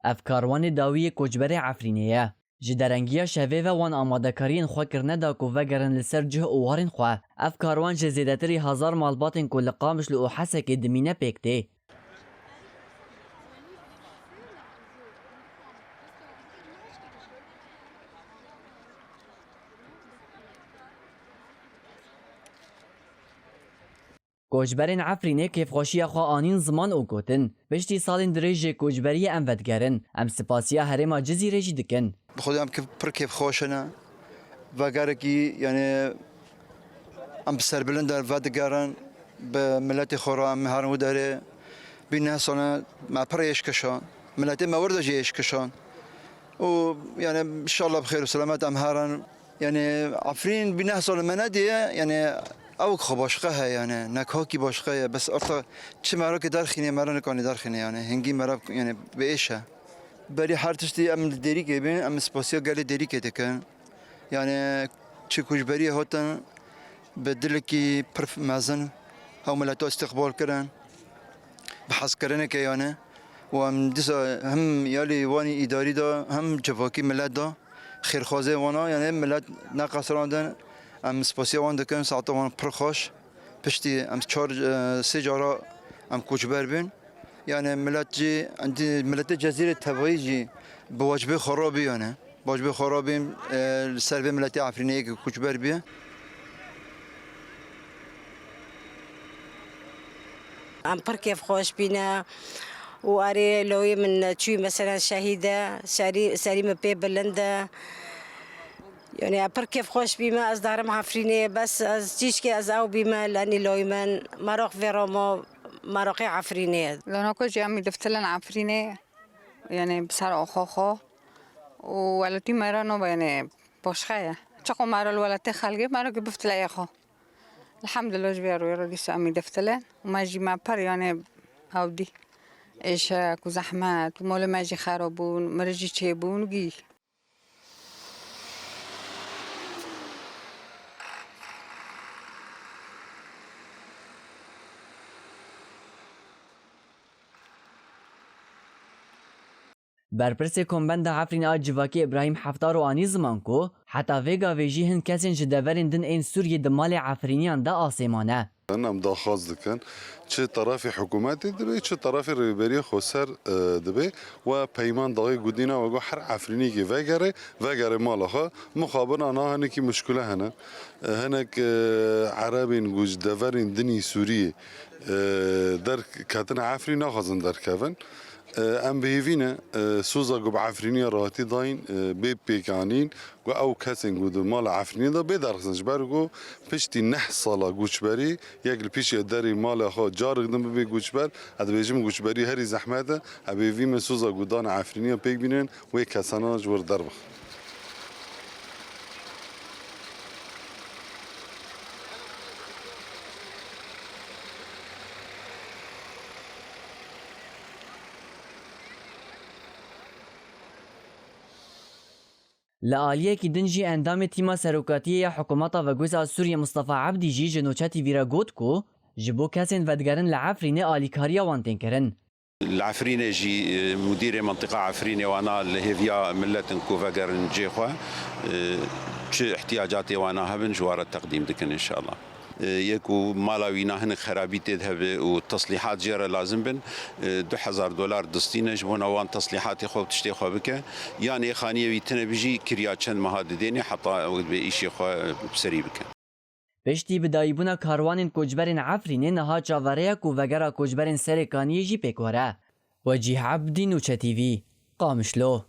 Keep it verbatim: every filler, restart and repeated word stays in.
Ev karwanê dawî yê koçberê Efrînê ye. Ji derengiya şevê ve wan amadekariyên xwe kirine da ku vegerin li ser cih û warên xwe. Ev karwan ji zêdetirî hezar malbatên ku li Qamişlo û Hesekê dimîne pêk tê. Koçberên Efrînê kêfxweşiya xwe anîn ziman û gotin, piştî salên dirêj jê koçberiyê em vedigerin. Em spasiya herêma Cizîrê jî dikin. Bi xwedê em kif-, pir kêfxweş ne. Vegerekî, yani, em bi serbilind de vedigerin, bi miletê xwe re em herin wî derê. Bî neh sal e me pir êş kişand. Miletê me wir de jî êş kişand. Û, yani, inşallah bi xêr û selamet em herin. Yani, Efrîn bî neh sal me nediye, yani, ew xwe başqa heye, yani, nekakî başqa ye. Bes orta çi merokê derxînê, mera nikanî derxînê, yani, hingî mera, yani, bi êş e. Berî her tiştî em li Dêrîkê bin, em spasiya gelê Dêrîkê dikin. Yani, çi koçberiyê hatin, bi dilekî pir mezin, hew mileta îstîqbal kirin. Bi hezkirineke, yani, û em dîsa hem ya lê wanî îdarî de, hem civakî milet de, xêrxwazê wana, yani, milet neqesirandin, em spasiya wan dikin, saeta wan pir xweş. Piştî em çar, e, sê cara em koçber bin. Yani, milet jî, em dî, miletê Cezîrê tevayî jî bi wecbê xwe re bî, yani. Bi wecbê xwe re bî, e, li ser vê miletê Efrînê yekî koçber bî. Em pir kêfxweş bîne û erê lawê min çûyî, meselen, şehîd e, serî, serî min pê bilind e. Yani, em pir kêfxweş bîme, ez darim Efrînê, bes ez çîşkê ez ew bîme, lenî lawê min, meraq vê re ma, meraqê Efrînê. Lanako jî em î diftilin Efrînê, yani, bi ser oxo xo. Û welatî me re no, yani, başqa ye. Çiqo me re li welatê xelkê, me re ki biftileyê xo. Elhamdulillah, ji vê rûyê re dîsa em î diftilin. Û me jî me pir, yani, ew dî êşek û zehmet û molê me jî xera bûn, mirî jî çêbûn, gî. Berpirsê Kombenda Efrîn a Civakî Îbrahîm Heftar û anî ziman ku heta vê gavê jî hin kesên ji deverên din ên Sûriyê di malê Efrîniyan de asê mane. Em daxwaz dikin, çi terefê hikûmetê dibe, çi terefê Rêveberiya Xweser, e, dibe, we peyman daxî gudîna we got her Efrînîkî vegere, vegere mala xwe, mixabin ana hinekî muşkile hene. E, hinek, e, Erebên ku ji deverên dinî Sûriyê, e, derketine Efrîn naxwazin derkevin. E, em bi hêvî ne, e, soza ku bi Efrîniya re hatî dayîn, e, bê pêkanîn, ku ew kesên ku di mala Efrînê de bê derxistin. Ji ber ku piştî neh sala koçberî, yek li pêşiya derê mala xwe carek din bibe koçber, ez dibêjim koçberî herî zehmet e, em bi hêvî me soza ku dane Efrîniya pêk bînin, wê kesana ji wir derbixin. Li aliyekî din jî endamê tîma serokatiyê ya hikûmeta veguhêz a Sûriyê Mustafa Ebdî jî ji Nûçe T V re got ku ji bo kesên vedigerin li Efrînê alîkariya wan tên kirin. Li Efrînê jî, e, mudîrê mentiqa Efrînê wana li hêviya miletin ku vegerin cê xwe, e, çi ihtiyacatê wana hebin ji wan re teqdîm dikin înşallah. E, yê ku mala wîna hinek xerabî tê de hebe û teslîhat jê re lazim bin, e, du hezar dolar distîne ji bona wan teslîhatê xwe û tiştê xwe bike. Yan ê xaniyê wî tine bijî kiriya çend meha didênê heta wek dibê îşê xwe bi serî bike. Piştî bidayîbûna karwanên koçberên Efrînê niha çaverê ye ku vegera koçberên Serêkaniyê jî pêk were. Wecîh Ebdî, Nûçe T V, Qamişlo.